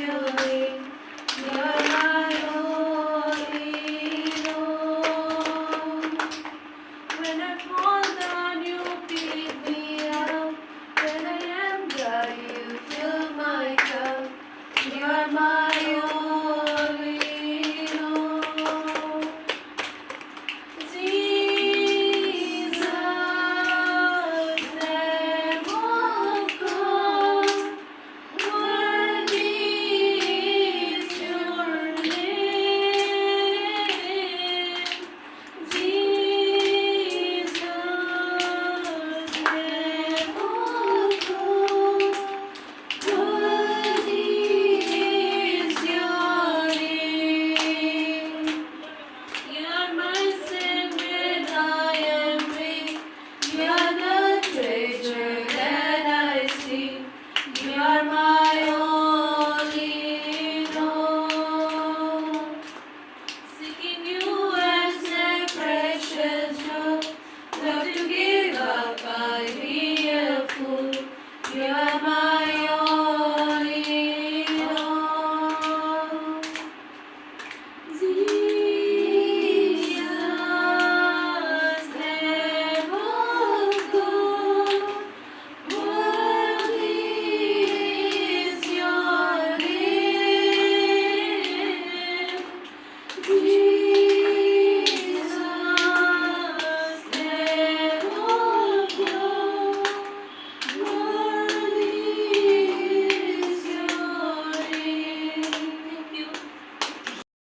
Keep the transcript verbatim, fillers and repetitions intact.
You are my all in all. When I fall down, you pick me up. When I am dry, you fill my cup. You are my